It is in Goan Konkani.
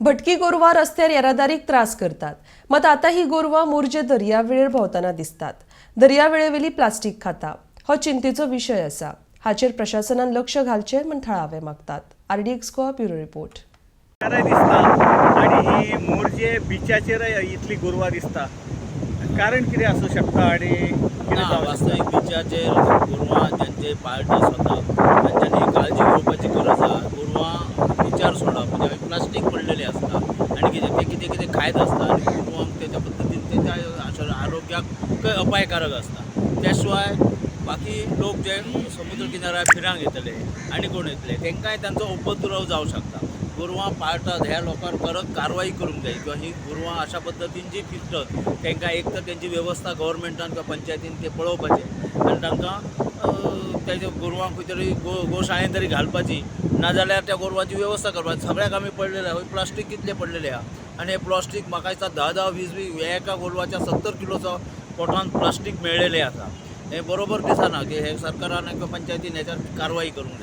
भटकी गोरवां रस्त्यार येरादारीक त्रास करतात. मात आतां ही गोरवां मोरजे दर्यावेळेर भोंवतना दिसतात. दर्यावेळेवेली प्लास्टीक खाता. हो चिंतेचो विशय आसा. हाचेर प्रशासनान लक्ष घालचें म्हूण थळावे मागतात. RDX Goa, bureau report. दिसता आणि ही मोरजे बिचाचेरय इतली गोरवां दिसता, कारण कितें आसूं शकता आणि कितें ना, जावं शकता? वास्तवीक बिचाचेर गोरवां ज्यांचे पाळटा स्वता तांच्यांनी काळजी घेवपाची गरज आहा. गोरवां बिचार सोडप म्हणजे प्लास्टीक पडलेलें आसता आनी कितें तें कितें कितें खायत आसता आनी गोरवांक तेच्या पद्दतीन तेच्या आरोग्याक अपायकारक आसता. त्या शिवाय बाकी लोक जे समुद्र किनाऱ्यार फिरांक येतले आनी कोण येतले, तांकांय तांचो उपद्रव जावं शकता. गोरवां पाळटात ह्या लोकांक परत कारवाई करूंक जाय किंवा ही गोरवां अशा पद्दतीन जी फिरतात, तांकां एक तर तेंची वेवस्था गव्हर्मेंटान किंवा पंचायतीन ते पळोवपाचें आनी तांकां तेच्या गोरवांक खंय तरी गोशाळेन तरी घालपाची, नाजाल्यार त्या गोरवांची वेवस्था करपाची. सगळ्याक आमी पडलेले आहा, प्लास्टीक कितलें पडलेलें आहा आनी हें प्लास्टीक म्हाका दिसता 10 10 20 20, एका गोरवाच्या 70 किलोचो पोटान प्लास्टीक मेळ्ळेलें आसा. हें बरोबर दिसना की हे सरकारान किंवा पंचायतीन हेच्यार कारवाई करूंक जाय.